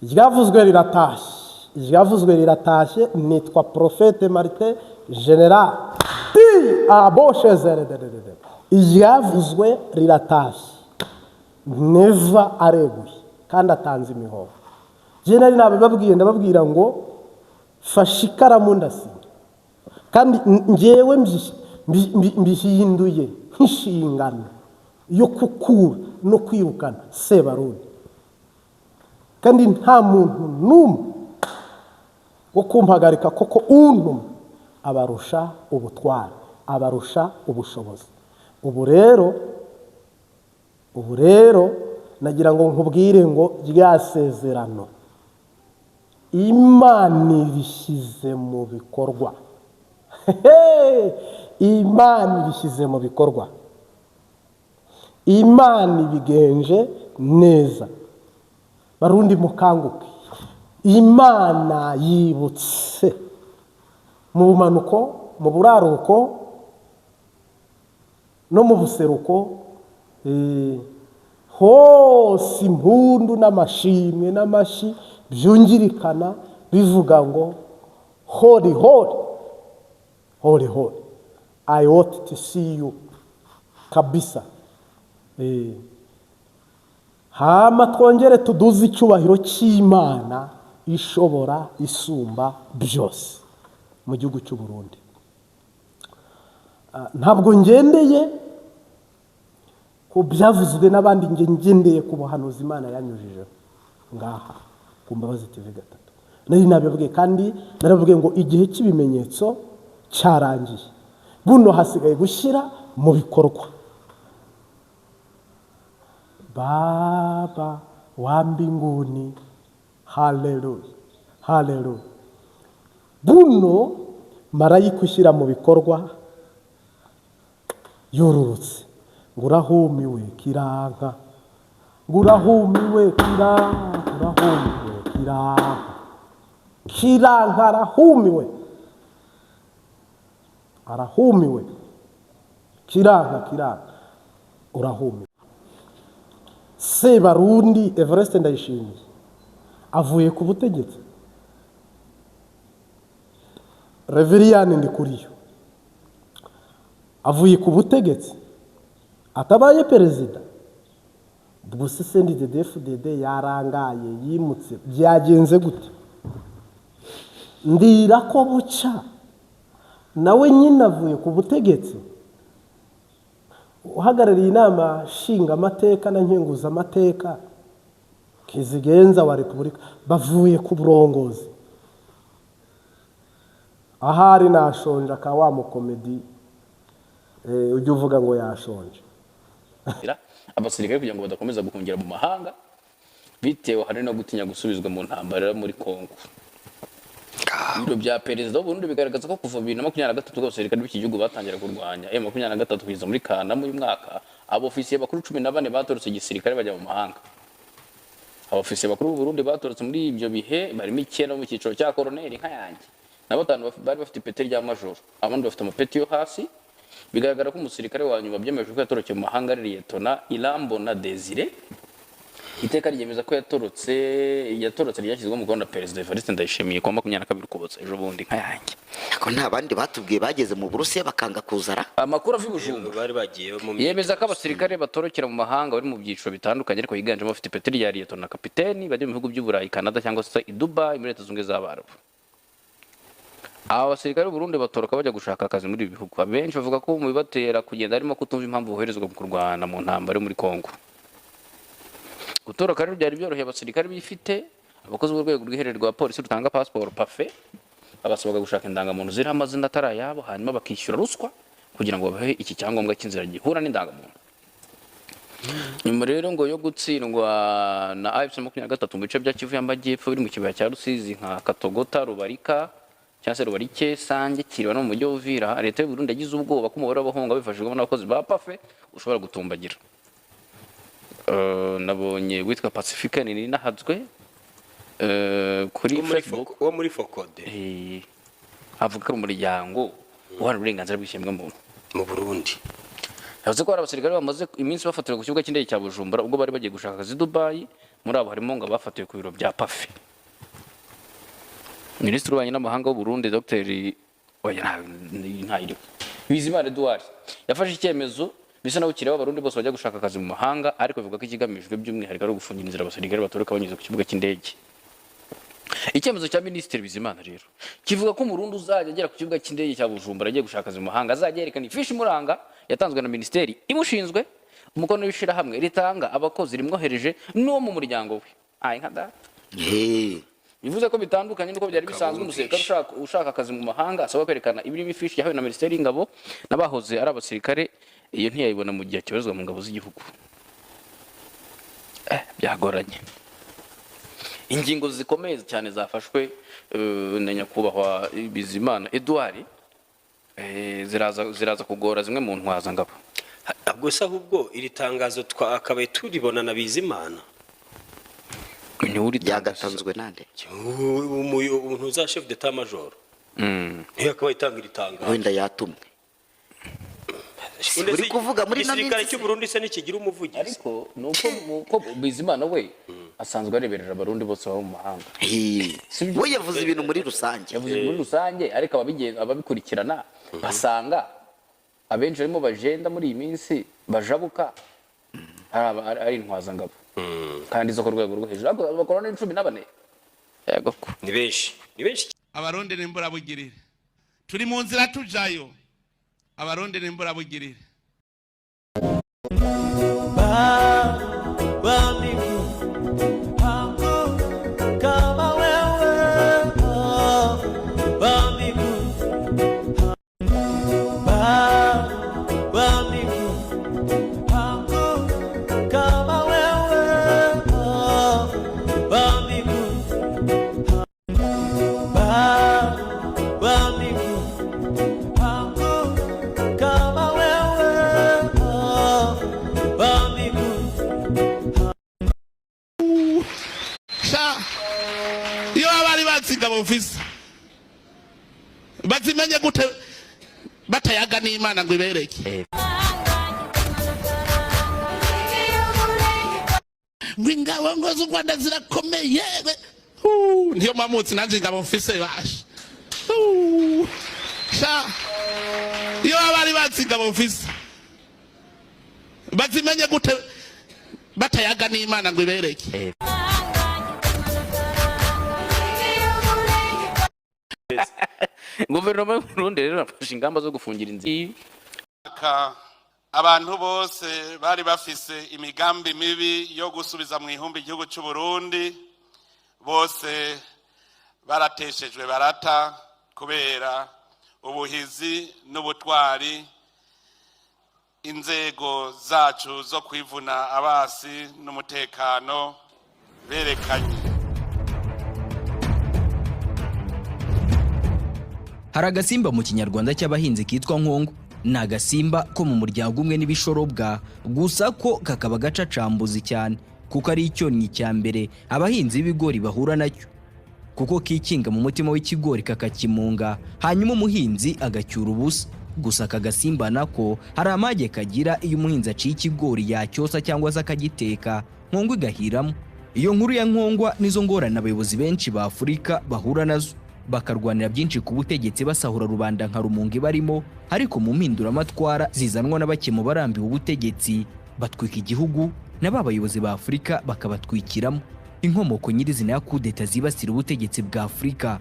Iryavuzwe riratashye, iryavuzwe riratashye. Nitwa Prophète Martin Général di aboshezere. Iryavuzwe riratashye. Neva areguye kandi atanze imihoho. Njye nari nabibabwiye, ndababwira ngo fashe ikaramu ndasinya, kandi njyewe mbihinduye nk'inshingano yo gukura no kwirukana Sebarundi, kandi nta muntu n'umwe wo kumpagarika, koko untuma abarusha ubutware, abarusha ubushobozi. Ubu rero nagira ngo nkubwire ngo rya sezerano Imana irishyize mu bikorwa. Imana irishyize mu bikorwa, Imana ibigenje neza. Barundi, mukanguke! Imana yibutse mu bumanuko, mu buraruko no mu buseruko, hose impundu n'amashimwe n'amashyi byungirikana bivuga ngo "Holy, holy, holy, holy, I want to see you" kabisa. Hama twongere tuduze icyubahiro cy'Imana ishobora isumba byose mu gihugu cy'u Burundi. Ntabwo ngendeye ku byavuzwe n'abandi, nge ngendeye ku buhanuzi Imana yanyujijeho ngaha ku Mbabazi TV 3. Nari nabibabwiye kandi narababwiye ngo igihe cy'ibimenyetso cyarangiye, buno hasigaye gushyira mu bikorwa. Baba wa mbinguni, haleluya, haleluya! Buno marayika ushyira mu bikorwa yororotse ngo urahumiwe Kiranka, ngo urahumiwe Kiranka, urahumiwe Kiranka, Kiranka arahumiwe, arahumiwe Kiranka, Kiranka urahumiwe. Sebarundi Evariste Ndayishimiye avuye ku butegetsi. Reveriyani Ndikuriyo avuye ku butegetsi atabaye perezida. Ubwo se CNDD-FDD yarangaye, yimutse, byagenze gute? Ndira ko buca nawe nyine avuye ku butegetsi. Uhagarariye Inama Nshingamateka na Nkenguzamateka, Kizigenza wa Repubulika, bavuye ku burongozi. Ahari nashonje aka wa mukomedi, ujya uvuga ngo yashonje. Abasirikare kugira ngo badakomeza guhungira mu mahanga bitewe hari no gutinya gusubizwa mu ntambara muri Kongo. Ibiro bya perezida w'u Burundi bigaragaza ko kuva 2023 ubwo abasirikare b'iki gihugu batangira kurwanya M23 kugeza muri Kanama uyu mwaka, abofisiye bakuru 14 batorotse igisirikare bajya mu mahanga. Abofisiye bakuru b'u Burundi batorotse muri ibyo bihe barimo icyenda mu cyiciro cya koroneri nka yanjye na batanu bari bafite ipeti rya majoro, abandi bafite amapeti yo hasi. Bigaragara ko umusirikare wa nyuma byemejwe ko yatorokeye mu mahanga ari Liyetona Irambona Desire. Iteka ryemeza ko yatorotse ryashyizweho umukono na Perezida Evariste Ndayishimiye kuwa 22 Ukuboza, ejo bundi nka yanjye. Ko nta bandi batubwiye bageze mu Burusiya bakanga kuzara? Amakuru ava i Bujumbura bari bagiye mu yemeza ko abasirikare batorokera mu mahanga bari mu byiciro bitandukanye, ariko higanjemo abafite ipeti rya liyetona na kapiteni, bajya mu bihugu by'u Burayi, Canada cyangwa se i Dubai muri Leta Zunze Ubumwe z'Abarabu. Aba basirikare b'u Burundi batoroka bajya gushaka akazi muri ibi bihugu. Abenshi bavuga ko mu bibatera kugenda harimo kutumva impamvu boherezwa mu kurwana mu ntambara yo muri Kongo. Gutoroka rero byari byoroheye abasirikare bifite. Abakozi b'urwego rw'iherere rwa polisi rutanga pasiporo, PAFE, babasabaga gushaka indangamuntu ziriho amazina atari ayabo, hanyuma bakishyura ruswa kugira ngo babahe iki cyangombwa cy'inzira gihura n'indangamuntu. Nyuma rero ngo yo gutsindwa na AFC 23 mu bice bya Kivu y'Amajyepfo biri mu kibaya cya Rusizi nka Katogota, Rubarika cyangwa se Rubarike, Sange, Kiriba no mu mujyi wa Uvira, leta y'u Burundi yagize ubwoba ko umubare w'abahunga bifashijwemo n'abakozi ba PAFE ushobora gutumbagira. Nabonye witwa Pacifique Nininahazwe kuri Wo muri Facebook. Wo muri FOCODE. Avuga ko ari umuryango uharanira uburenganzira bw'ikiremwamuntu mu Burundi. Yavuze ko hari abasirikare bamaze iminsi bafatirwa ku kibuga cy'indege cya Bujumbura ubwo bari bagiye gushaka akazi i Dubai. Muri abo harimo ngo abafatiwe ku biro bya PAFE. Minisitiri w'Ububanyi n'Amahanga w'u Burundi, Dr. Oya, ntayiriho. Bizimana Edouard yafashe icyemezo bisa naho kireba Abarundi bose bajya gushaka akazi mu mahanga, ariko bivuga ko ikigamijwe by'umwihariko ari ugufungira inzira abasirikare batoroka banyuze ku kibuga cy'indege. Icyemezo cya Minisitiri Bizimana rero kivuga ko Umurundi uzajya agera ku kibuga cy'indege cya Bujumbura agiye gushaka akazi mu mahanga azajya yerekana ifishi imuranga yatanzwe na minisiteri imushinzwe, umukono w'ishyirahamwe ritanga abakozi rimwohereje n'uwo mu muryango we. Ayi nka data. Bivuze ko bitandukanye n'uko byari bisanzwe, umusirikare ushaka akazi mu mahanga asabwa kwerekana ibirimo ifishi yahawe na Minisiteri y'Ingabo, n'abahoze ari abasirikare iyo ntiyayibona mu gihe akibarizwa mu ngabo z'igihugu. Byagoranye. Ingingo zikomeye cyane zafashwe na Nyakubahwa Bizimana Edouard ziraza kugora zimwe mu ntwazangabo. Ubwo se ahubwo iri tangazo twakabaye turibona na Bizimana? Niwe uritangaza. Byagatanzwe nande? Umuntu uza chef d'état major ntiyakabaye itanga iri tangazo? Wenda yatumwe. Undi Uri se- kuvuga muri ino igisirikare minsi cy'u Burundi se ntikigira umuvugizi? Ariko ni uko Bizimana we asanzwe areberera Abarundi bose baba mu mahanga. We yavuze ibintu muri rusange. Yavuze muri rusange, ariko ababikurikirana basanga abenshi barimo bajenda muri iyi minsi bajabuka ari intwazangabo kandi zo ku rwego rwo hejuru, ariko bakora 14, yego ko. Ni benshi, ni benshi. Abarundi n'imburabugirire, turi mu nzira tujayo. Abarundi n'imburabugirire. Baba mbingu, hakuna kama wewe. Baba mbingu, Baba mbingu, hakuna kama wewe. Baba mbingu, Baba mbingu, hakuna kama wewe. Baba mbingu. Sha, iyo bari bazi ingabo mfise, bazimenye gute batayaga n'Imana ngo ibereke ngo ingabo ngo z'u Rwanda zirakomeye? Niyo mpamutsi nanjye ingabo mfise basha. Sha, iyo bari bazi ingabo mfise, bazimenye gute batayaga n'Imana ngo ibereke? Guverinoma y'u Burundi rero yafashe ingamba zo gufungira inzira Abantu bose bari bafise imigambi mibi yo gusubiza mu ihumbi igihugu cy'u Burundi bose barateshejwe barata kubera ubuhizi n'ubutwari inzego zacu zo kwivuna abasi n'umutekano berekanye. Hari agasimba mu Kinyarwanda cy'abahinzi kitwa nkongo. Ni agasimba ko mu muryango umwe n'ibishorobwa, gusa ko kakaba gacacambuzi cyane, kuko ari icyonnyi cya mbere abahinzi b'ibigori bahura nacyo, kuko kikinga mu mutima w'ikigori kakakimunga, hanyuma umuhinzi agacyura ubusa. Gusa aka gasimba nako hari amage kagira: iyo umuhinzi aciye ikigori yacyosa cyangwa se akagiteka, nkongwa igahiramo. Iyo nkuru ya nkongwa nizo ngorane abayobozi benshi ba Afurika bahura nazo, bakarwanira byinshi ku butegetsi, basahura rubanda nka rumunga ibarimo. Ariko mu mpinduramatwara zizanwa na bake mu barambiwe ubutegetsi, batwika igihugu, na ba bayobozi ba Afurika bakabatwikiramo. Inkomoko nyirizina ya kudeta zibasira ubutegetsi bwa Afurika: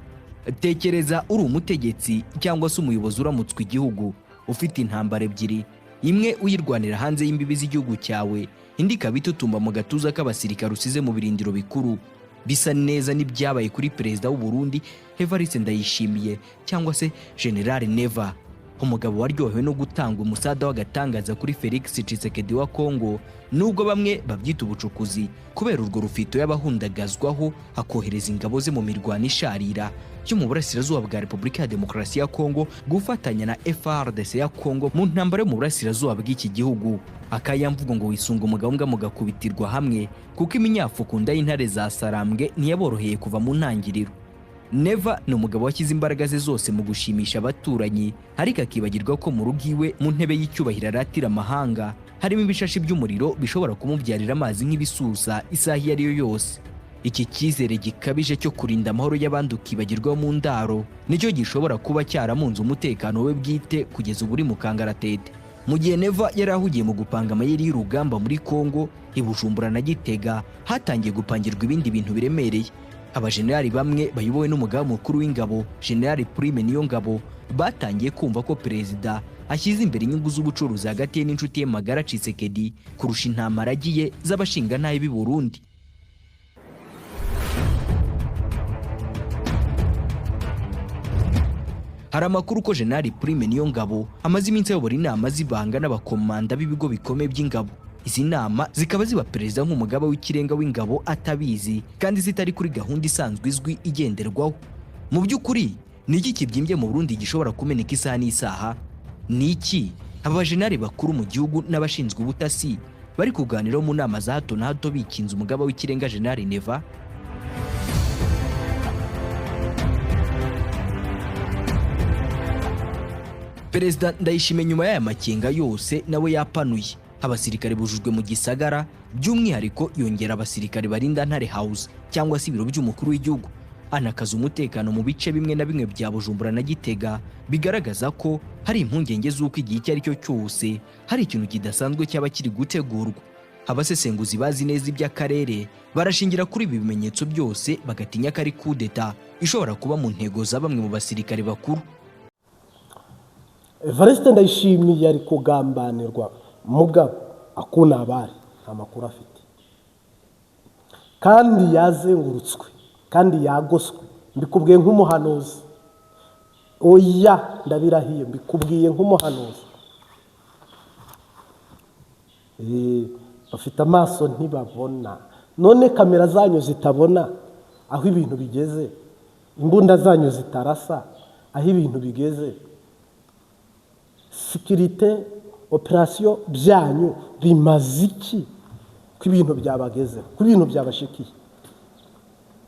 tekereza uri umutegetsi cyangwa se umuyobozi uramutswe igihugu, ufite intambara ebyiri, imwe uyirwanira hanze y'imbibi z'igihugu cyawe, indi ikaba itutumba mu gatuza k'abasirikare usize mu birindiro bikuru. Bisa neza n'ibyabaye kuri perezida w'u Burundi Evariste Ndayishimiye, cyangwa se General Neva, umugabo waryohewe no gutanga umusada w'agatangaza kuri Felix Tshisekedi wa Congo, nubwo bamwe babyita ubucukuzi kubera urwo rufito y'abahundagazwaho, akohereza ingabo ze mu mirwano isharira yo mu burasirazuba bwa Repubulika ya Demokarasi ya Congo gufatanya na FARDC ya Congo mu ntambara yo mu burasirazuba bw'iki gihugu. Akayamvugo ngo wisunga umugabo mbwa mugakubitirwa hamwe, kuko iminyafu ku nda y'intare za Sarambwe ntiyaboroheye kuva mu ntangiriro. Neva ni umugabo washyize imbaraga ze zose mu gushimisha abaturanyi, ariko akibagirwa ko mu rugo iwe, mu ntebe y'icyubahiro aratira amahanga. harimo ibishashi by'umuriro bishobora kumubyarira amazi nk'ibisusa isaha iyo ari yo yose. Iki cyizere gikabije cyo kurinda amahoro y'abandi ukibagirwa mu ndaro nicyo gishobora kuba cyaramunze umutekano we bwite kugeza ubu uri mu kangaratete. Mu gihe Neva yari ahugiye mu gupanga amayeri y'urugamba muri Kongo, i Bujumbura na Gitega hatangiye gupangirwa ibindi bintu biremereye. Abajenerali bamwe bayobowe n'umugaba mukuru w'ingabo, General Prime Niyongabo, batangiye kumva ko perezida ashyize imbere inyungu z'ubucuruzi hagati ye n'inshuti ye magara Tshisekedi kurusha intama aragiye z'abashingantahe b'i Burundi. Hari amakuru ko General Prime Niyongabo amaze iminsi ayobora inama z'ibanga n'abakomanda b'ibigo bikomeye by'ingabo. Izi nama zikaba ziba perezida nk'umugaba w'ikirenga w'ingabo atabizi kandi zitari kuri gahunda isanzwe izwi igenderwaho. Mu by'ukuri ni iki kibyimbye mu Burundi gishobora kumeneka isaha n'isaha? Ni iki aba bajenali bakuru mu gihugu n'abashinzwe ubutasi bari kuganiraho mu nama za hato na hato bikinze umugaba w'ikirenga General Neva? Perezida Ndayishimiye nyuma y'aya makenga yose nawe yapanuye. Abasirikare bujujwe mu gisagara, by'umwihariko yongera abasirikare barinda Ntare House cyangwa se ibiro by'umukuru w'igihugu, anakaza umutekano mu bice bimwe na bimwe bya Bujumbura na Gitega, bigaragaza ko hari impungenge z'uko igihe icyo ari cyo cyose hari ikintu kidasanzwe cyaba kiri gutegurwa. Abasesenguzi bazi neza iby'akarere barashingira kuri ibi bimenyetso byose bagatinya ko ari kudeta ishobora kuba mu ntego za bamwe mu basirikare bakuru. Evariste Ndayishimiye ari kugambanirwa, mugabo akuna abari nta makuru afite, kandi yazengurutswe kandi yagoswe. Mbikubwiye nk'umuhanuzi, oya ndabirahiye, mbikubwiye nk'umuhanuzi. Bafite amaso ntibabona, none kamera zanyu zitabona aho ibintu bigeze, imbunda zanyu zitarasa aho ibintu bigeze, sécurité opération byanyu bimaze iki ko ibintu byabagezeho, ko ibintu byabashikiye,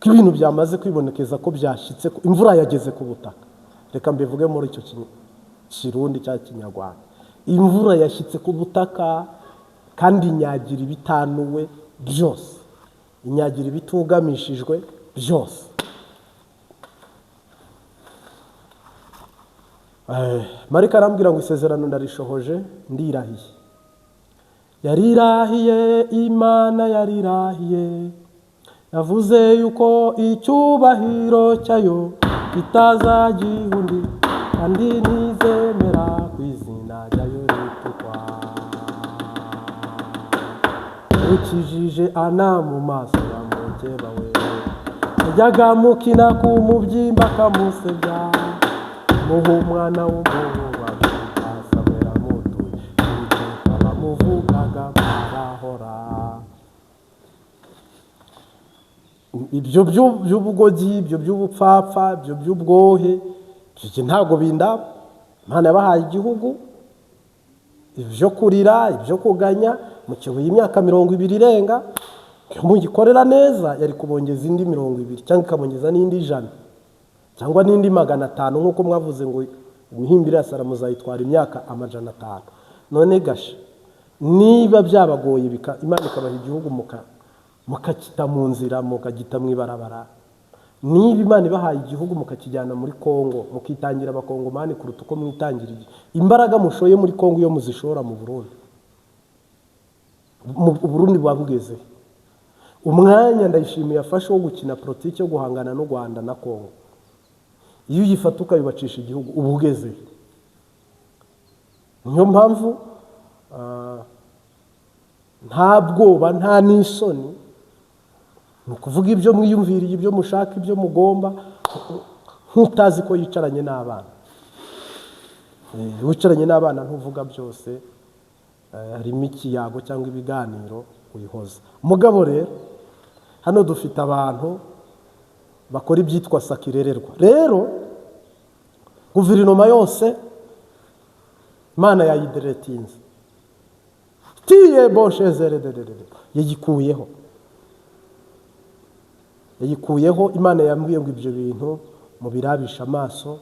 ko ibintu byamaze kwibonekeza ko byashyitse, ko imvura yageze ku butaka. Reka mbivuge muri icyo Kirundi cya Kinyarwanda, imvura yashyitse ku butaka kandi inyagira ibitanuwe byose, inyagira ibitugamishijwe byose. Marika arambwira ngo isezerano ndarishohoje, ndirahiye. Yarirahiye, Imana yarirahiye, yavuze yuko icyubahiro cyayo kitazagiha undi, kandi ntizemera ku izina ryayo ritukwa. Ukijije Ana mu maso ya mukeba we, yajyaga mukina ku mubyimba akamusebya, muha umwana w'umuhungu amwita Samweli amutuye, Uwiteka bamuvugaga barahora. Ibyo by'ubugogi, ibyo by'ubupfapfa, ibyo by'ubwohe, ibyo ntabwo bindaba. Imana yabahaye igihugu, ibyo kurira, ibyo kuganya, mukibuye imyaka 20 irenga, iyo mugikorera neza yari kubongeza indi 20 cyangwa ikabongeza n'indi 100 cyangwa n'indi 500, nk'uko mwavuze ngo imihimbire ya Sara muzayitwara imyaka 500. None gasha niba byabagoye Imana ikabaha igihugu mukakita mu nzira, mukagita mu ibarabara, niba Imana ibahaye igihugu mukakijyana muri Kongo, mukitangira abakongomani kuruta uko mwitangira imbaraga mushoye muri Kongo iyo muzishora mu Burundi, Burundi buba bugeze umwanya. Ndayishimiye afashe wo gukina politiki yo guhangana n'u Rwanda na Kongo, iyo uyifata ukayubacisha igihugu uba ugeze. Niyo mpamvu nta bwoba nta n'isoni, ni ukuvuga ibyo mwiyumviriye, ibyo mushaka, ibyo mugomba, nk'utazi ko yicaranye n'abana. Wicaranye n'abana ntuvuga byose, harimo ikiyago cyangwa ibiganiro uyihoza. Mugabo rero hano dufite abantu bakora ibyitwa sakirererwa. Rero guverinoma yose Imana yayideretinze, tiye boshezerederede, yayikuyeho, yayikuyeho. Imana yambwiye ngo ibyo bintu mubirabisha amaso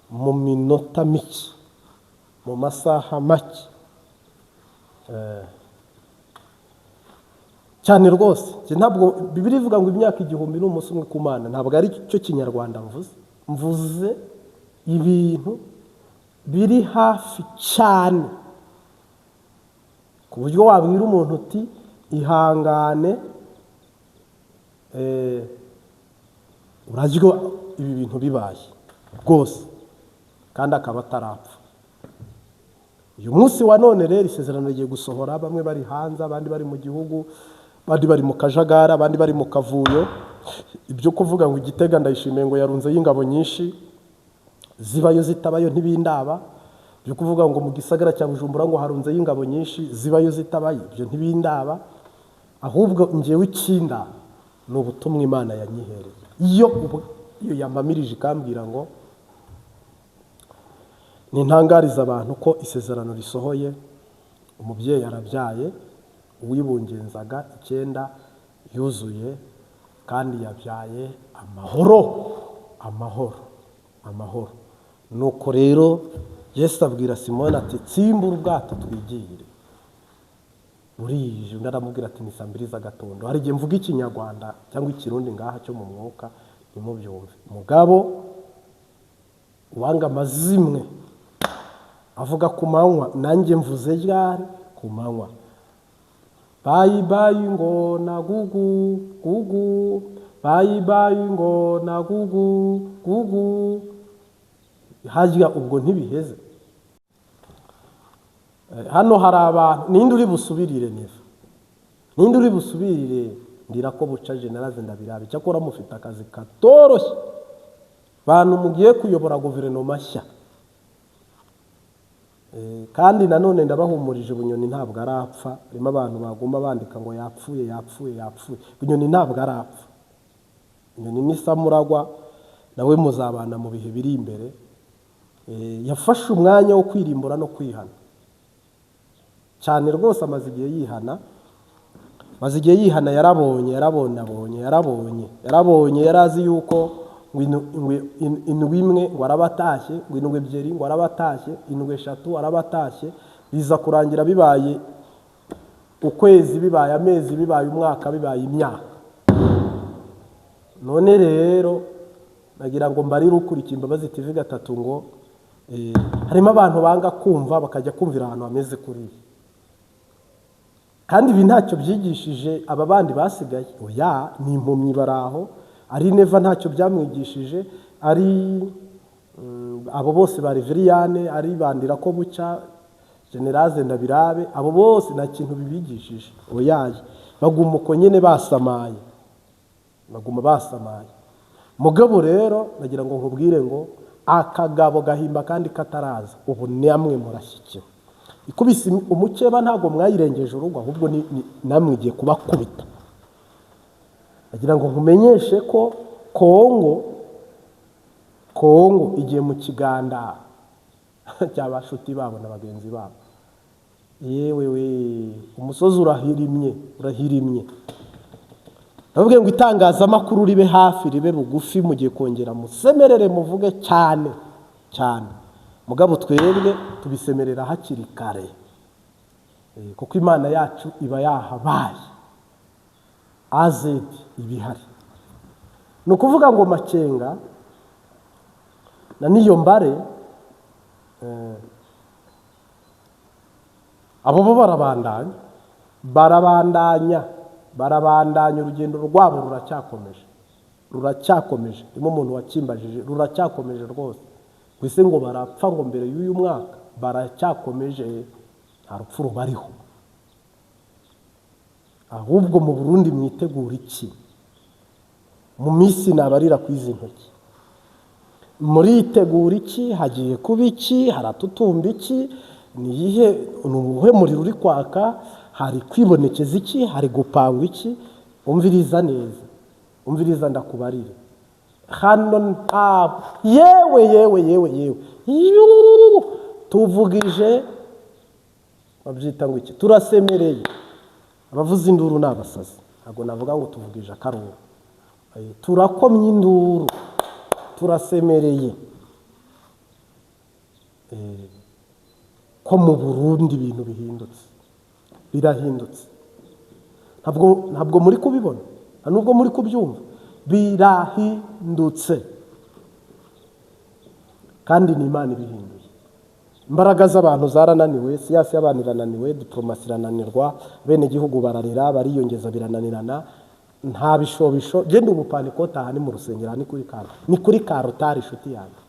mu minota mike, mu masaha make. Cyane rwose. Njye ntabwo Bibiliya ivuga ngo imyaka 1000 ni umunsi umwe ku Mana, ntabwo ari cyo Kinyarwanda mvuze. Mvuze ibintu biri hafi cyane, ku buryo wabwira umuntu uti ihangane, uraryo ibi bintu bibaye rwose, kandi akaba atarapfa. Uyu munsi wa none rero isezerano rigiye gusohora, bamwe bari hanze, abandi bari mu gihugu, abandi bari mu kajagari, abandi bari mu kavuyo. Ibyo kuvuga ngo Igitega Ndayishimiye ngo yarunzeyo ingabo nyinshi, zibayo zitabayo ntibindaba. Ibyo kuvuga ngo mu gisagara cya Bujumbura ngo harunzeyo ingabo nyinshi, zibayo zitabayo, ibyo ntibindaba. Ahubwo njyewe ikinda ni ubutumwa Imana yanyihereye. Iyo yampamirije ikambwira ngo nintangariza abantu ko isezerano risohoye, umubyeyi arabyaye, uwibungenzaga 9 yuzuye, kandi yabyaye amahoro, amahoro, amahoro. Nuko rero Yesu abwira Simoni ati tsimbura ubwato twigire. Burije, undi aramubwira ati ni saa 2 z'agatondo. Hari igihe mvuga Ikinyarwanda cyangwa Ikirundi ngaha cyo mu mwuka ntimubyumve. Mugabo uwanga amazimwe avuga ku manywa, nanjye mvuze ryari ku manywa. Bayi bayi ngo na gugu gugu, bayi bayi ngo na gugu gugu. Harya ubwo ntibiheze. Hano hari abantu, ninde uri busubirire neva? Ninde uri busubirire ndira ko buca General Ndabirabe? Cyakora mufite akazi katoroshye, bantu mugiye kuyobora guverinoma nshya. Kandi nanone ndabahumurije, Bunyoni ntabwo arapfa. Harimo abantu bagomba bandika ngo yapfuye, yapfuye, yapfuye. Bunyoni ntabwo arapfa. Bunyoni ni Samuragwa, nawe muzabana mu bihe biri imbere. Yafashe umwanya wo kwirimbura no kwihana cyane rwose, amaze igihe yihana, amaze igihe yihana. Yarabonye, yarabonabonye, yarabonye, yarabonye, yarazi yuko ngo indwi imwe ngo arabatashye, ngo indwi 2 ngo arabatashye, indwi 3 arabatashye, biza kurangira bibaye ukwezi, bibaye amezi, bibaye umwaka, bibaye imyaka. None rero nagira ngo mbarire ukurikiye Imbabazi TV 3 ngo harimo abantu banga kumva, bakajya kumvira ahantu hameze kuriya, kandi ibi ntacyo byigishije aba bandi basigaye. Oya, ni impumyi baraho. Ari Neva ntacyo byamwigishije, ari abo bose ba Reveriyane, ari bandira ko bucya General Ndabirabe, abo bose nta kintu bibigishije. Oyaye, baguma uko nyine basamaye, baguma basamaye. Mugabo rero nagira ngo nkubwire ngo akagabo gahimba kandi kataraza, ubu namwe murashyikiwe. Ikubise umukeba ntabwo mwayirengeje urugo, ahubwo namwe igiye kubakubita. Nagira ngo nkumenyeshe ko Kongo igiye mu kiganda cy'abashuti babo na bagenzi babo. Yewe we, umusozi urahirimye, urahirimye. Ndavuga ngo itangazamakuru ribe hafi, ribe bugufi, mugiye kongera musemerere, muvuge cyane cyane. Mugabo twebwe tubisemerera hakiri kare, kuko Imana yacu iba yahabaye, azedi ibihari. Ni ukuvuga ngo Makenga na Niyombare, abo bo barabandanya, barabandanya, barabandanya, urugendo rwabo ruracyakomeje, ruracyakomeje. Harimo umuntu wakimbajije, ruracyakomeje rwose. Kwise ngo barapfa ngo mbere y'uyu mwaka, baracyakomeje, nta rupfu rubariho. Ahubwo mu Burundi mwitegura iki? Mu minsi nabarira ku izi ntoki, muritegura iki? Hagiye kuba iki? Haratutumba iki? Niyihe? Ni uwuhe muriro uri kwaka? Hari kwibonekeza iki? Hari gupangwa iki? Umviriza neza, umviriza ndakubarire. Hano ntabwo, yewe yewe yewe yewe, yuuu, tuvugije, babyita ngo iki? Turasemereye. Abavuza induru ni abasazi, ntabwo navuga ngo tuvugije akaruru. Turakomye induru, turasemereye. Ko mu Burundi ibintu bihindutse, birahindutse. Ntabwo muri kubibona, nta nubwo muri kubyumva. Birahindutse kandi ni Imana ibihinduye. Imbaraga z'abantu zarananiwe, siyasi y'abantu irananiwe, diporomasi irananirwa, bene gihugu bararira, bariyongeza, birananirana. Nta bishobisho. Genda ubupanikota, aha ni mu rusengero, aha ni kuri karutari, inshuti yanjye.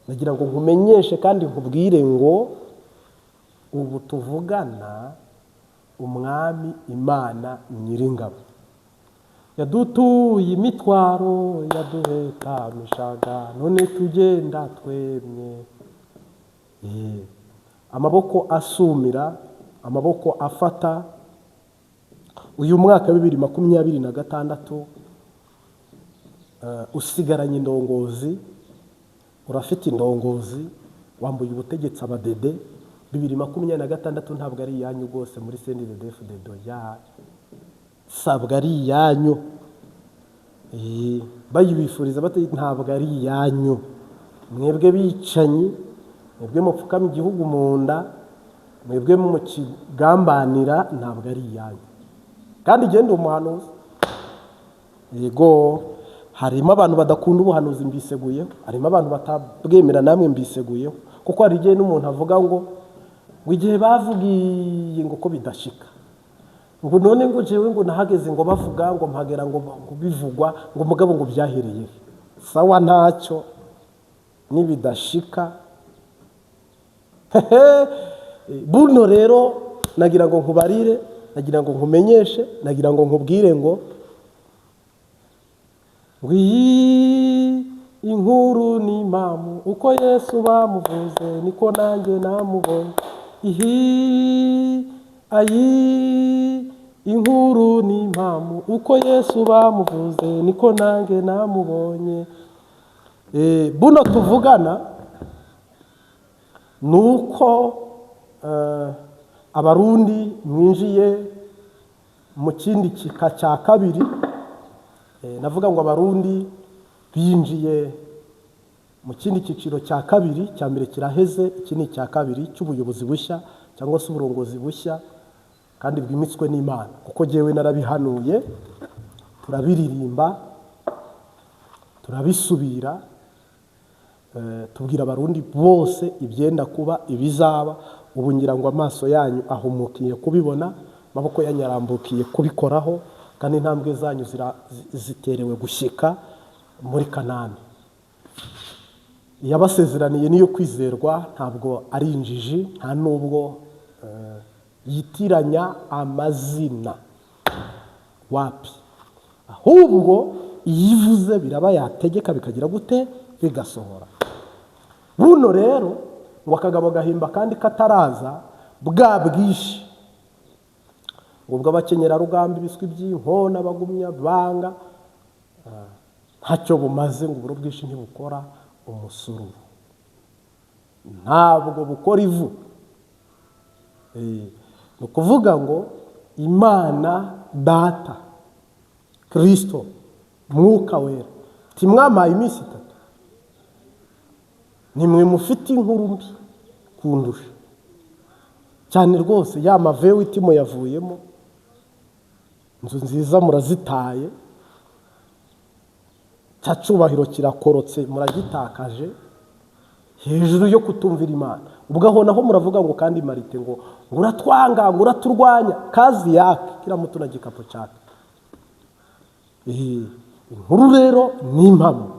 Nagira ngo nkumenyeshe kandi nkubwire ngo ubu tuvugana, Umwami Imana Nyiringabo yadutuye imitwaro yaduhetamishaga, none tugenda twemye. Amaboko asumira, amaboko afata. Uyu mwaka wa 2026 usigaranye indongozi, urafite indongozi, wambuye ubutegetsi abadede. 2026 ntabwo ari iyanyu rwose muri CNDD-FDD, ya sabwa ari iyanyu. Bayibifuriza bate? Ntabwo ari iyanyu, mwebwe bicanyi, mwebwe mupfukama igihugu mu nda, mwebwe mukigambanira, ntabwo ari iyanyu. Kandi genda umuhanuzi, yego, harimo abantu badakunda ubuhanuzi, mbiseguyeho. Harimo abantu batabwemera, namwe mbiseguyeho, kuko hari igihe n'umuntu avuga ngo igihe bavugiye ngo ko bidashika, ngo none ngo jewe ngo nahageze ngo bavuga, ngo mpagera ngo bivugwa, ngo mugabo ngo byahereye he? Sawa, ntacyo nibidashika. Buno rero nagira ngo nkubarire, nagira ngo nkumenyeshe, nagira ngo nkubwire ngo iyi inkuru ni impamo. Uko Yesu bamuvuze niko nanjye namubonye. Ihi ayi, inkuru ni impamo, uko Yesu bamuvuze niko nanjye namubonye. Buno tuvugana ni uko Abarundi mwinjiye mu kindi kika cya kabiri. Navuga ngo Abarundi binjiye mu kindi cyiciro cya kabiri. Cya mbere kiraheze, iki ni icya kabiri cy'ubuyobozi bushya cyangwa se uburongozi bushya kandi bwimitswe n'Imana, kuko jyewe narabihanuye, turabiririmba, turabisubira, tubwira Abarundi bose ibyenda kuba, ibizaba. Ubu ngira ngo amaso yanyu ahumukiye kubibona, amaboko yanyu arambukiye kubikoraho, kandi intambwe zanyu ziterewe gushyika muri Kanani yabasezeraniye. Niyo kwizerwa, ntabwo ari injiji, nta nubwo yitiranya amazina, wapi. Ahubwo iyo ivuze biraba, yategeka bikagira gute? Bigasohora. Buno rero ngo akagabo gahimba kandi kataraza. Bwa bwinshi ngo bw'abakenyerarugamba, ibiswi by'inkona bagumya banga, ntacyo bumaze. Ngo uburo bwinshi ntibukora umusururu, ntabwo bukora ivu. Ni ukuvuga ngo Imana Data, Kirisito, Mwuka Wera, timwamaye iminsi 3, nimwe mufite inkuru mbi kundusha cyane rwose. Ya mavewitimo yavuyemo, inzu nziza murazitaye, cya cyubahiro kirakorotse, muragitakaje hejuru yo kutumvira Imana. Ubwo aho naho muravuga ngo kandi marite ngo uratwanga, ngo uraturwanya. Kazi yake, kila mtu na gikapu chake. Inkuru rero ni impamo.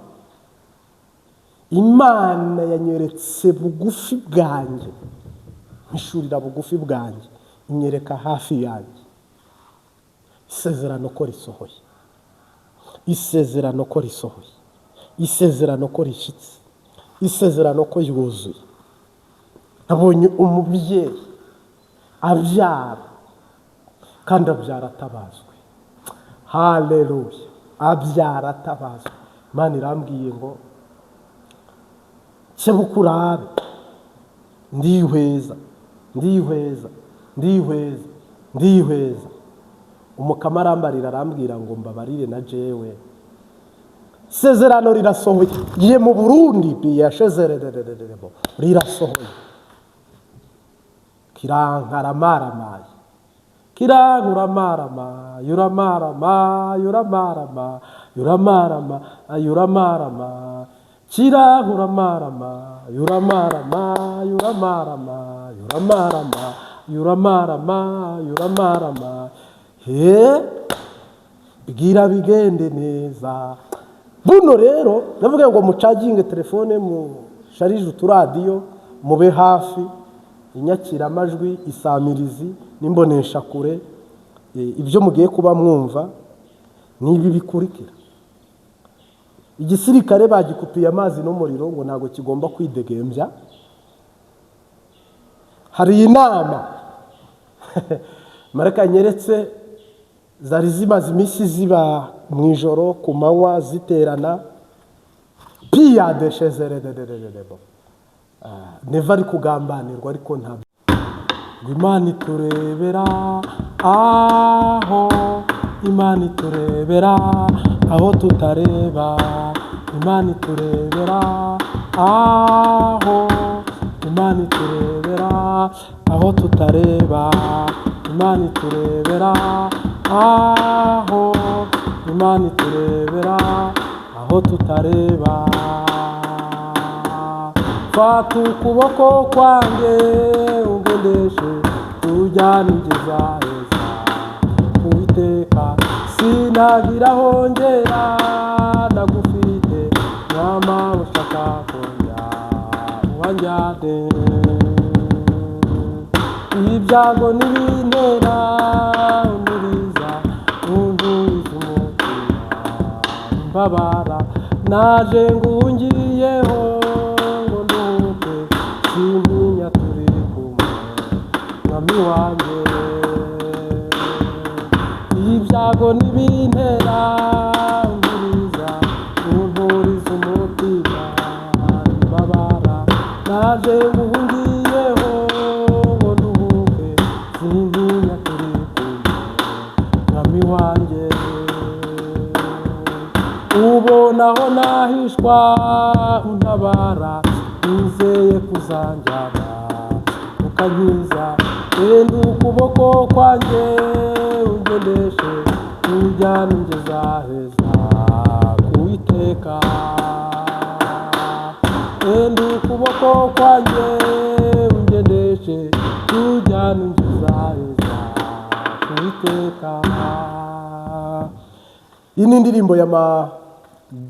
Imana yanyeretse bugufi bwanjye, mpishurira bugufi bwanjye, inyereka hafi yanjye isezerano ko risohoye, isezerano ko risohoye, isezerano ko rishyitse, isezerano ko yuzuye. Nabonye umubyeyi abyara, kandi abyara atabazwe. Haleluya! Abyara atabazwe. Imana irambwiye ngo kebuka urabe. Ndihweza, ndihweza, ndihweza, ndihweza. Umukama arambarira, arambwira ngo mbabarire na jewe. Isezerano rirasohoye ye mu Burundi, biyashezererererebo, rirasohoye. Kirankaramaramaye. Kiranguramarama yuramarama yuramarama yuramarama yuramarama kiranguramarama yuramarama yuramarama yuramarama yuramarama yuramarama. He bwira bigende neza. Buno rero ndavuga ngo mucaginge telefone, musharije uturadiyo, mube hafi inyakiramajwi, isamirizi n'imboneshakure. Ibyo mugiye kuba mwumva ni ibi bikurikira: igisirikare bagikupiye amazi n'umuriro, ngo ntabwo kigomba kwidegembya. Hari inama mareka nyeretse zari zimaze iminsi ziba mu ijoro, ku manywa ziterana piya deshezerederederebo. Neva ari kugambanirwa, ariko ntabwo ngo Imana iturebera aho, Imana iturebera aho tutareba, Imana iturebera aho, Imana iturebera aho tutareba, Imana iturebera aho, Imana iturebera aho tutareba. Fata ukuboko kwanjye ugendeshe, tujyane ugeza heza. Uwiteka, sinagira aho ngera nagufite, nyama ushaka kongera uwanjyane. Ibyago n'ibintera unuriza, untuza umutima mbabara, naje ngungiyeho ngo nduhuke, sintinya turi kumwe, mwami wanjye. Ibyago n'ibintera unturiza, unturiza umutima mbabara, naje nguhungiyeho ngo nduhuke, sintinya turi kumwe, mwami wanjye. Ubona aho nahishwa untabara, nizeye kuzanjyana ukankiza. Enda ukuboko kwanjye ugendeshe, ujyane ungeza heza kuwiteka. Enda ukuboko kwanjye ugendeshe, ujyane ungeza heza kuwiteka. Iyi ni indirimbo ya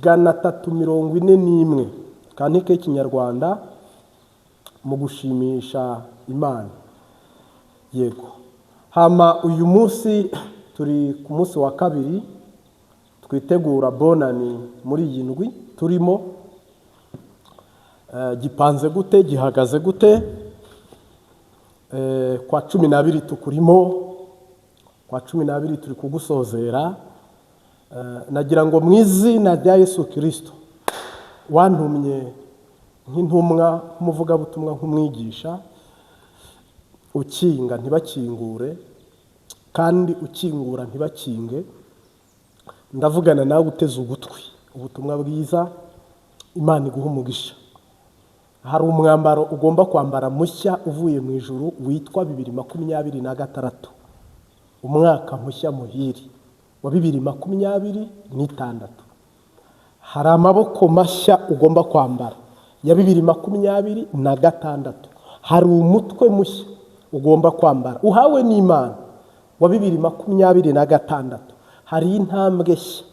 341, cantique y'ikinyarwanda mu gushimisha Imana. Yego, hama uyu munsi turi ku munsi wa kabiri twitegura Bonani. Muri iyi ndwi turimo, gipanze gute, gihagaze gute? Kwa 12 tukurimo, kwa 12 turi kugusozera. Nagira ngo mu izina rya Yesu Kirisito wantumye nk'intumwa, nk'umuvugabutumwa, nk'umwigisha, ukinga ntibakingure kandi ukingura ntibakinge, ndavugana nawe uteze ugutwi ubutumwa bwiza. Imana iguha umugisha. Hari umwambaro ugomba kwambara mushya uvuye mu ijuru witwa 2026, umwaka mushya muhiri wa 2026. Hari amaboko mashya ugomba kwambara ya 2026. Hari umutwe mushya ugomba kwambara uhawe n'Imana wa 2026. Hari intambwe nshya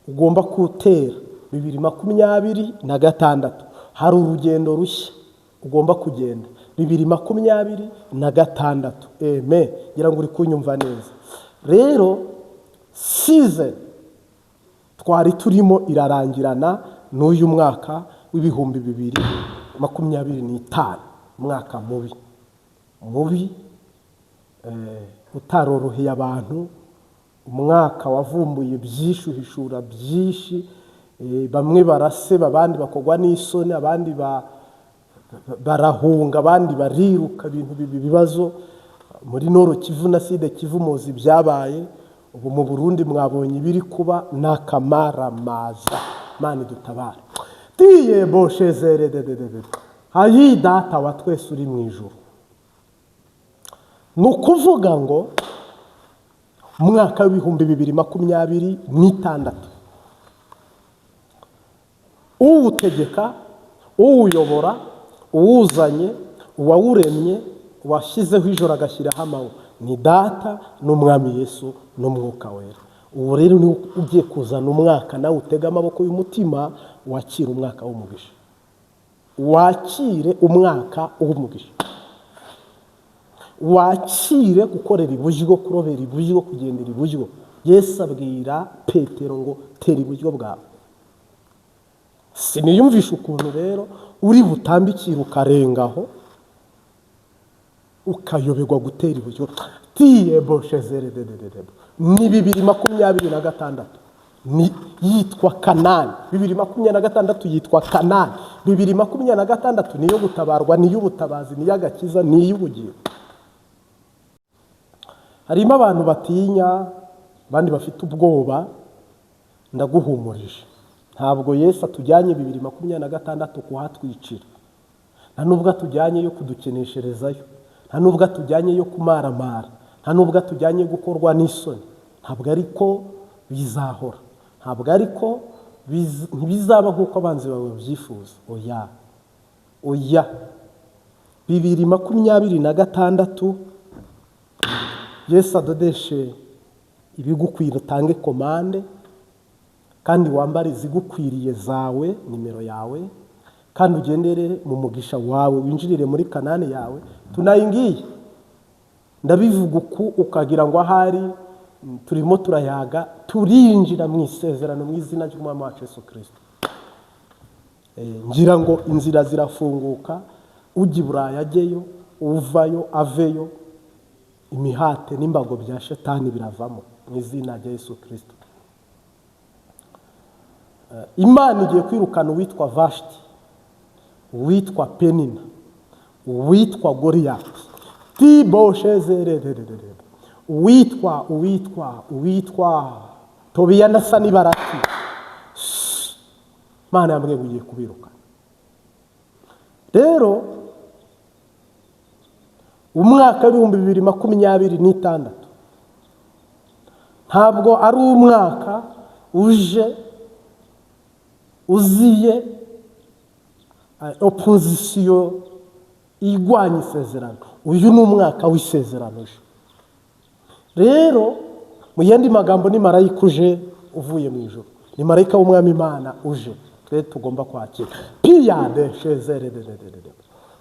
ugomba gutera 2026. Hari urugendo rushya ugomba kugenda 2026. Eme ngira ngo uri kunyumva neza. Rero season twari turimo irarangirana n'uyu mwaka w'2025, umwaka mubi mubi, utaroroheye abantu, umwaka wavumbuye byinshi, uhishura byinshi. Bamwe baraseba, abandi bakogwa n'isoni, abandi barahunga, abandi bariruka, ibintu bibi, ibibazo muri Nord Kivu na Sud Kivu, muzi ibyabaye. Ubu mu Burundi mwabonye ibiri kuba n'akamaramaza. Mani dutabare tiye boshezere dededede hayi. Data wa twese uri mu ijuru, ni ukuvuga ngo Umwaka w'2026, uwutegeka, uwuyobora, uwuzanye, uwawuremye, washyizeho ijoro agashyiraho amanywa, ni Data n'Umwami Yesu n'Umwuka Wera. Ubu rero niwe ugiye kuzana umwaka, nawe utega amaboko y'umutima wakire umwaka w'umugisha, wakire umwaka w'umugisha, wakire gukorera iburyo, kurobera iburyo, kugendera iburyo. Yesu abwira Petero ngo: "Tera iburyo bwawe." Siniyumvisha ukuntu rero uri butambikire ukarengaho, ukayoberwa gutera iburyo. Tiyeboshezerederederebo ni 2026, ni yitwa Kanani. 2026 yitwa Kanani. 2026 niyo gutabarwa, niy'ubutabazi, niy'agakiza, niy'ubugingo. Harimo abantu batinya, abandi bafite ubwoba. Ndaguhumurije, ntabwo Yesu atujyanye 2026 kuhatwicira, nta nubwo atujyanye yo kudukenesherezayo, nta nubwo atujyanye yo kumaramara, nta nubwo atujyanye gukorwa n'isoni. Ntabwo ariko bizahora, ntabwo ariko ntibizaba nk'uko abanzi bawe babyifuza. Oya, oya. 2026, Yesu adodeshe ibigukwira, utange commande kandi wambare izigukwiriye zawe, nimero yawe, kandi ugendere mu mugisha wawe, winjirire muri Kanani yawe. Tunayingiye, ndabivuga uku ukagira ngo ahari turimo turayaga. Turinjira mu isezerano mu izina ry'Umwami wacu Yesu Kirisito. Ngira ngo inzira zirafunguka, ujya i Burayi ajyeyo, uvayo aveyo, imihate n'imbago bya Shetani biravamo mu izina rya Yesu Kirisito. Imana igiye kwirukana uwitwa Vashiti, uwitwa Penina, uwitwa Goriyati, tiboshezerererere, uwitwa Tobiya na Sanibarati. Imana yambwiye ngo ugiye kubirukana. Rero umwaka w'2026 ntabwo ari umwaka uje uziye opposition igwanya isezerano. Uyu ni umwaka w'isezerano uje. Rero mu yandi magambo, ni marayika uje uvuye mu ijuru, ni marayika w'Umwami Imana uje, twe tugomba kwakira. Piyade shezererererere,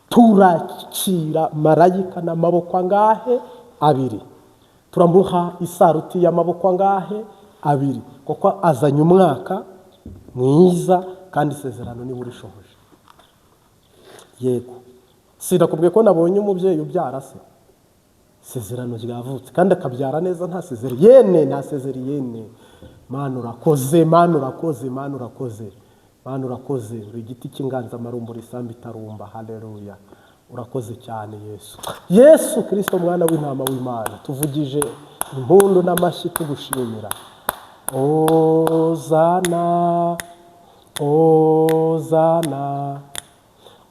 turakira marayika n'amaboko angahe? Abiri. Turamuha isaruti y'amaboko angahe? Abiri, kuko azanye umwaka mwiza kandi isezerano niba urishohoje. Yego, sinakubwiye ko nabonye umubyeyi ubyara se? Isezerano ryavutse kandi akabyara neza, nta césarienne, nta césarienne. Mana urakoze, Mana urakoze, Mana urakoze, Mana urakoze. Uri igiti cy'inganzamarumbo, isambu itarumba. Haleluya, urakoze cyane Yesu. Yesu Kirisito, mwana w'intama w'Imana, tuvugije impundu n'amashyi tugushimira. Ozana, ozana,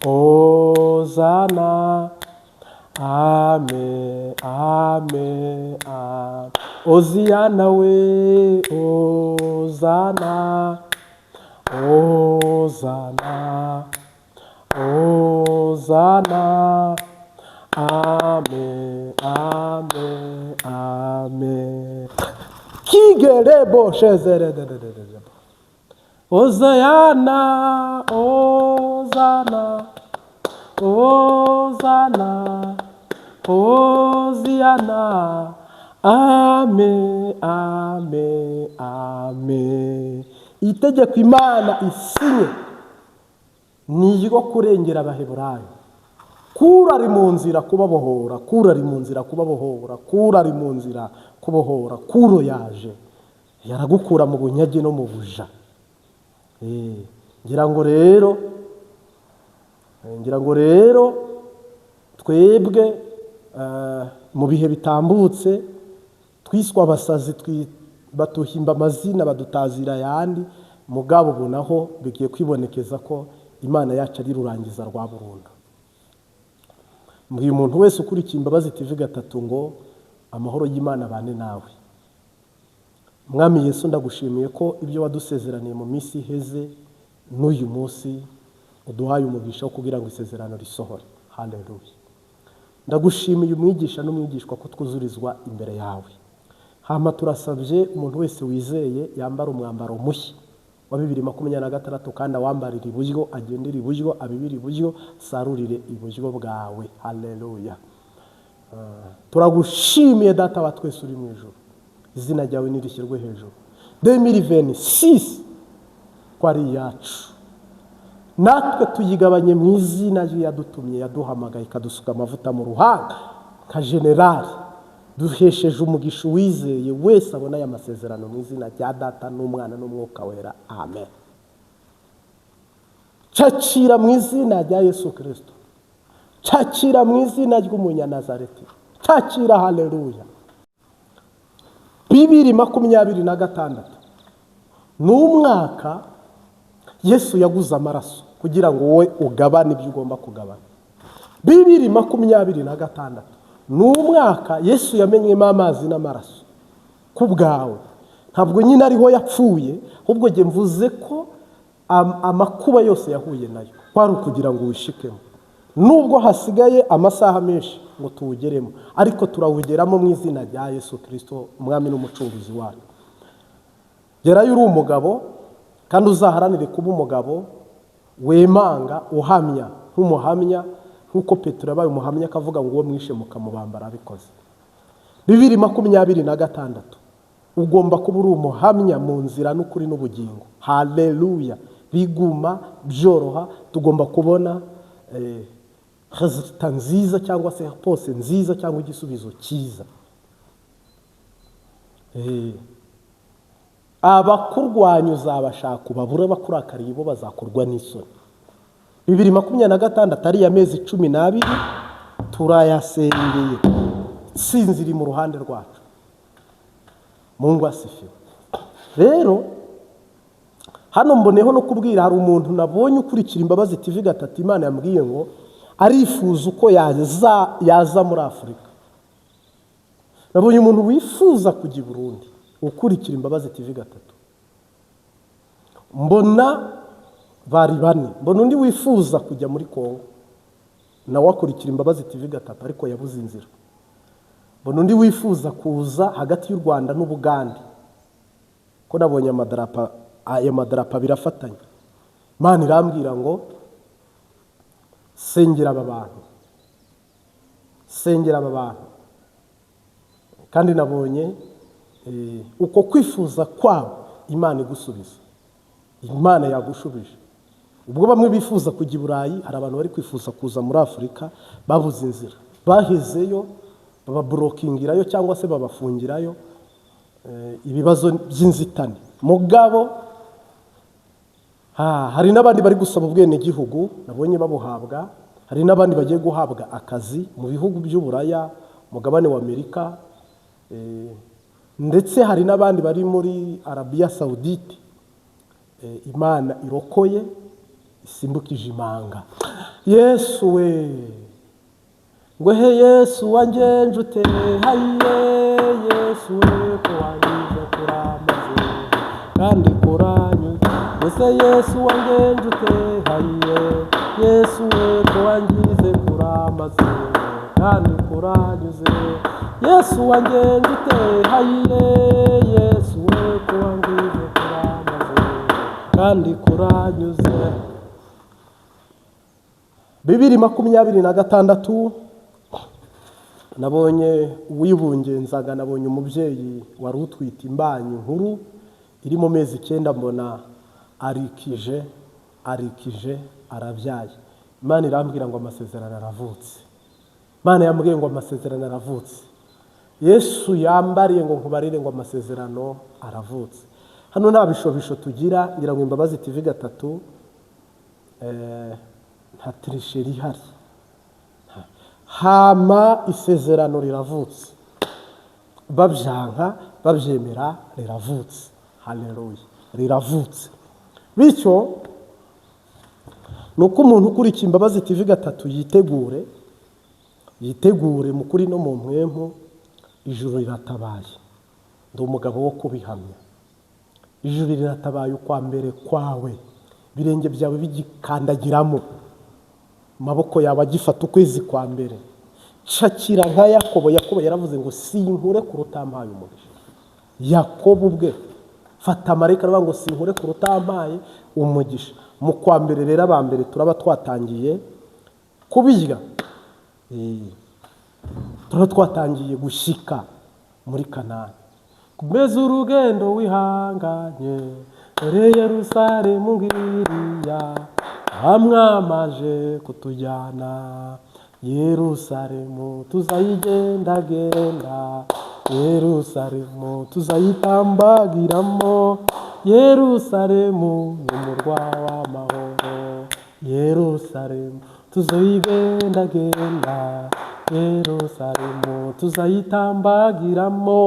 ozana, ame, ame, ame, oziyana we, ozana, ozana, ozana, ame, ame, ame, kigerebo shezerederederebo, ozayana, ozana, ozana, oziyana, ame, ame, ame. Itegeko Imana isinye ni iryo kurengera Abaheburayo. Kura ari mu nzira kubabohora, kura ari mu nzira kubabohora, kura ari mu nzira kubohora. Kuro yaje yaragukura mu bunyage no mu buja. Ngira ngo rero twebwe mu bihe bitambutse twiswe abasazi, batuhimba amazina, badutazira ayandi. Mugabo ubu naho bigiye kwibonekeza ko Imana yacu ari rurangiza rwa burundu. Mbwiye umuntu wese ukurikiye Imbabazi TV 3 ngo amahoro y'Imana abane nawe. Mwami Yesu, ndagushimiye ko ibyo wadusezeraniye mu minsi iheze n'uyu munsi uduhaye umugisha wo kugira ngo isezerano risohore. Haleluya. Ndagushimiye umwigisha n'umwigishwa ko twuzurizwa imbere yawe. Hama turasabye umuntu wese wizeye yambara umwambaro mushya wa 2026, kandi awambarira iburyo, agendere iburyo, abibire iburyo, asarurire iburyo bwawe. Haleluya. Turagushimiye Data wa twese uri mu ijuru, izina ryawe nirishyirwe hejuru. 2026 ko ari iyacu, natwe tuyigabanye mu izina ry'iyadutumye, yaduhamagaye ikadusuka amavuta mu ruhanga nka generali. Duhesheje umugisha uwizeye wese abona aya masezerano mu izina rya Data n'Umwana n'Umwuka Wera, amen. Cakira mu izina rya Yesu Kirisito, cakira mu izina ry'Umunyanazareti, cakira. Haleluya. 2026 ni umwaka Yesu yaguze amaraso kugira ngo wowe ugabane ibyo ugomba kugabana. 2026 ni umwaka Yesu yamenyemo amazi n'amaraso ku bwawe. Ntabwo nyine ariho yapfuye, ahubwo njye mvuze ko amakuba yose yahuye nayo kwari ukugira ngo wishikemo. Nubwo hasigaye amasaha menshi ngo tuwugeremo, ariko turawugeramo mu izina rya Yesu Kirisito, Umwami n'Umucunguzi wacu. Gerayo uri umugabo, kandi uzaharanire kuba umugabo wemanga, uhamya nk'umuhamya, nk'uko Petero yabaye umuhamya akavuga ngo uwo mwishe mukamubambara abikoze. 2026 ugomba kuba uri umuhamya mu nzira n'ukuri n'ubugingo. Haleluya. Biguma byoroha, tugomba kubona résultat nziza cyangwa se réponse nziza cyangwa igisubizo cyiza. Abakurwanya uzabashaka ubabure, abakurakariye bo bazakorwa n'isoni. 2026, ariya mezi 12 turayasengeye, intsinzi iri mu ruhande rwacu. Mungu asifiwe. Rero hano mboneyeho no kubwira, hari umuntu nabonye ukurikira Imbabazi TV gatatu, Imana yambwiye ngo arifuza uko yaza muri Afurika. Nabonye umuntu wifuza kujya i Burundi ukurikira Imbabazi TV gatatu, mbona bari bane. Mbona undi wifuza kujya muri Kongo, nawe akurikira Imbabazi TV gatatu, ariko yabuze inzira. Mbona undi wifuza kuza hagati y'u Rwanda n'Ubugande, ko nabonye amadarapo, aya madarapo abiri afatanye. Imana irambwira ngo sengera aba bantu, sengera aba bantu. Kandi nabonye uko kwifuza kwabo Imana igusubiza, Imana yagushubije. Ubwo bamwe bifuza kujya i Burayi, hari abantu bari kwifuza kuza muri Afurika babuze inzira, bahezeyo bababurokingirayo cyangwa se babafungirayo, ibibazo by'inzitane. Mugabo hari n'abandi bari gusaba ubwenegihugu, nabonye babuhabwa. Hari n'abandi bagiye guhabwa akazi mu bihugu by'Uburaya, umugabane wa Amerika, ndetse hari n'abandi bari muri Arabiya Sawudite. Imana irokoye, isimbukije imanga. Yesu we, ngo he Yesu wangenje ute, haye Yesu we, ko wangize kuramaze kandi kuranyuze. Mbese Yesu wangenje ute, haye Yesu we, ko wangize kuramaze kandi kuranyuze. Yesu wangenje ute, haye Yesu we, ko wangize kuramaze kandi kuranyuze. 2026 nabonye uwibungenzaga, nabonye umubyeyi wari utwite imbanyi nkuru iri mu mezi 9, mbona arikije, arikije, arabyaye. Imana irambwira ngo amasezerano aravutse. Imana yambwiye ngo amasezerano aravutse. Yesu yambariye ngo nkubarire ngo amasezerano aravutse. Hano nta bishobisho tugira, ngira ngo Imbabazi TV gatatu nta tricherie ihari. Hama isezerano riravutse, babyanka babyemera, riravutse. Haleluya, riravutse. Bityo ni uko umuntu ukurikiye Imbabazi TV gatatu yitegure, yitegure mu kuri no mu mpwemu, ijuru riratabaye. Ndi umugabo wo kubihamya. Ijuru riratabaye ukwa mbere kwawe, ibirenge byawe bigikandagiramo, amaboko yawe agifata ukwezi kwa mbere. Cakira nka Yakobo. Yakobo yaravuze ngo: "Sinkure ku rutampaye umugisha." Yakobo ubwe fata marayika aravuga ngo: "Sinkure ku rutampaye umugisha." Mu kwa mbere rero, aba mbere turaba twatangiye kubirya. Turaba twatangiye gushyika muri Kanani. Kumeza urugendo wihanganye, dore Yerusalemu ngiriya, amwamaje kutujyana. Yerusalemu tuzayigendagenda, Yerusalemu tuzayitambagiramo. Yerusalemu ni umurwa w'amahoro, Yerusalemu tuzayigendagenda, Yerusalemu tuzayitambagiramo.